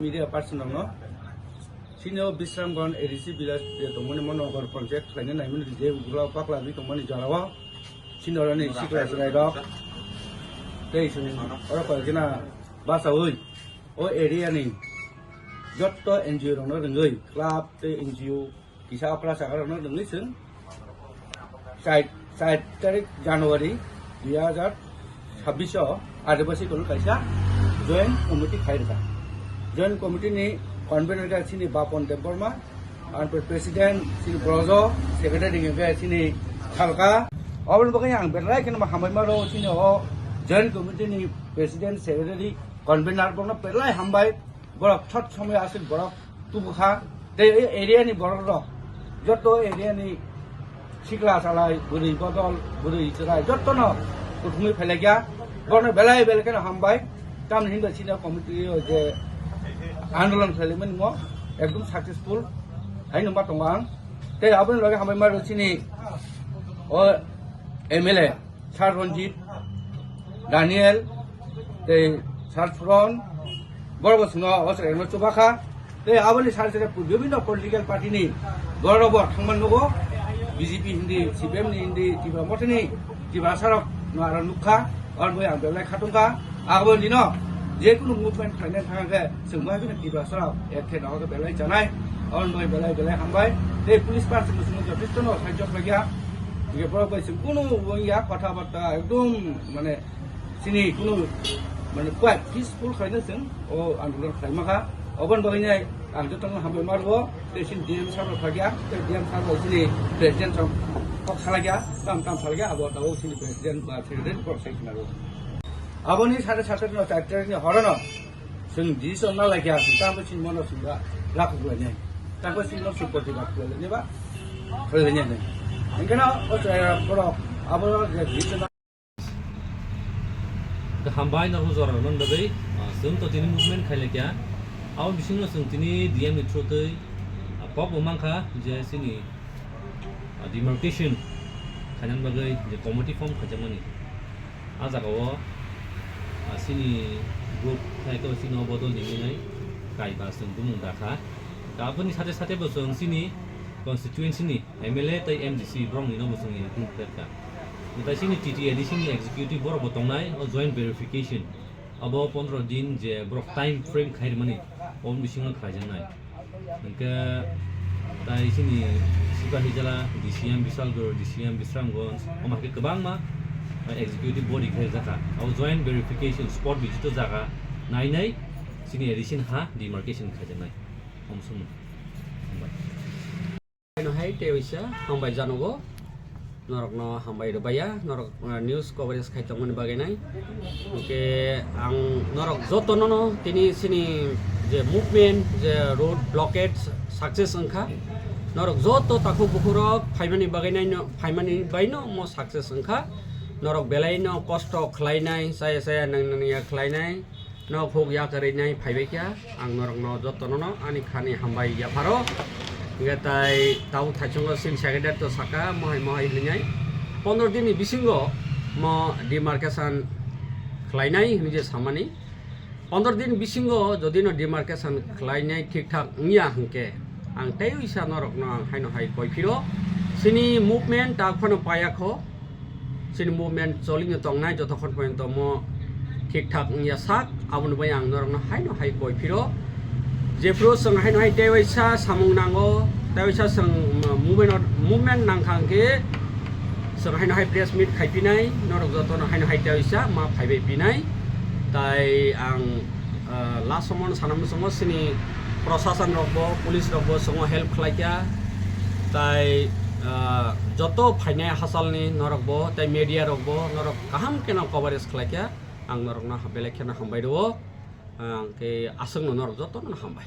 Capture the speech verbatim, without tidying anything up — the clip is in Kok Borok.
Media person rokno, chini o Bisramganj A D C village je tongmani, mo Nogor Panchayat khlaina naimani je ugra pakla ri tongmani jora o, chini oroni sikla chwrai rok tei chwng oro koi kena bachaui o area ni jotto N G O rokno rwngwi club tei N G O kisa okra sakarokno rwngwi chwng chai, chai tarik January dui hazar chabbish o Adibasi Kol kaisa joint committee khai rwkha. Joint committee ni convener khe chini Bapon Debbarma, ang president chini Brojo, secretary khe chini Khalka. Oboni bagwi ang belai kheno hambai maro chini o joint committee ni president, secretary, convener bono belai hambai. Borok thot somoi aswk borok tubukha. Tei ei area ni borok rok, joto area ni sikla salai, bwrwi bodol, bwrwi chwrai, jotono kuthumwi phailaikya. Borokno belai belai kheno hambai. Tamni hinba senior committee o je andolon khailaimani mo ekdom successful haino ma tongo ang. Tei aboni loge hambai ma rw chini o M L A. Sir Ranjit, Daniel, tei Sir Suron, borok bo chwngno o chwrairokno chubakha. Tei aboni sari sari bibinno political party ni borok bo thangma nugo, B J P hindi, C P M ni hindi, Tipra Motha ni Tiprasa rok no aro nukha, oro bo ang belai khatungkha. Abo nino je kunu movement khlaina thangkhe chwng bo haino Tiprasa rok ek khe no belai chanai, oro bo belai belai hambai. Tei police party bo chwngno jotheshto no sahajyo khlaikha. Hingke borok bai chwng kunu wngya, kotha batta ekdom mane chini kunu mane quite peaceful khlaina chwng o andolon khlaima kha. Oboni bagwi nai ang jotono hambai ma rwo, tei chini D M sir rok phakya, tei D M sir bai chini president rok kok salakya, tam tam salakya, abo tabuk chini president ba secretary borok sai khna rwo. Aboni sade sade no char tarik ni horono chwng decision na laikya, tamo chini mono chwng da lakhuk lainai, tamo chini mono chwng protibad khlai lainai ba khlai lainai. Hingke no o chwrai borok abo je decision Hambai no jora rwna bagwi, ah, chwng to tini movement khai laikya. Abo bisingo chwng tini D M ni through twi, ah, kok bo mankha je chini, ah, demarcation khaina bagwi je committee form khaijakmani. Ah jaga o, ah, chini group khai to chini o bodol ni hinwi kaiba chwng bumung dakha. Aboni sate sate bo chwng chini constituency ni M L A tei M D C borok ni no bo chwng include khlai kha. Tei chini T T A D C ni executive borok bo tongnai o joint verification. Abo pondro din je borok time frame khai rwmani, o bisingo khlaijaknai. Hingke tai chini Sipahijala, D C M Bisalgor, D C M Bisramganj, omo hai khe kwbangma executive body khai jakha. Abo joint verification spot visit o jaga nainai chini addition ha demarcation khaijaknai. Omo somo. Hambai. Ano hai tei waisa hambai janogo. Norokno hambai rwbaiya, norok, uh, news coverage khai tongmani bagwi nai. Hwnkhe ang norok jotono no tini chini je movement, je road blockade success wngkha. Norok joto takhuk bukhurok phaimani bagwi nai no, phaimani bai no mo success wngkha. Norok belai no kosto khlainai, chaya chaya nang nang ya khlainai. Nok huk ya kwrwi nai phaibai kha, ang norokno jotono no ani khani hambai yapharo. Hingke tai tabuk thaichungo chini secretary to saka, mohai mohai hinwi nai. Pondro din ni bisingo mo demarcation khlainai hinwi je samani. Pondro din bisingo jodi no demarcation khlainai thik thak wngya hwnkhe, ang tei wisa norokno ang haino hai koi phiro. Chini movement tak phano paya kho. Chini movement choli no tongnai jotokhon porjonto mo thik thak wngya sak, aboni bai ang norokno haino hai koi phiro. Jephru chwng haino hai tei waisa samung nango, tei waisa chwng movement, movement nangkha hwnkhe chwng haino hai press meet khai phinai, norok jotono haino hai tei waisa ma phaibai phinai. Tai ang Ah, last somono sana muchungo chini prosasan rokbo, police rokbo chwngno help khlaikha. Tai, ah, joto phainai hachalni norokbo, tai media rokbo norok kaham kheno coverage khlaikha. Ang norokno ha-, belai kheno hambai rwo. Ang khe aswkno norok jotono hambai.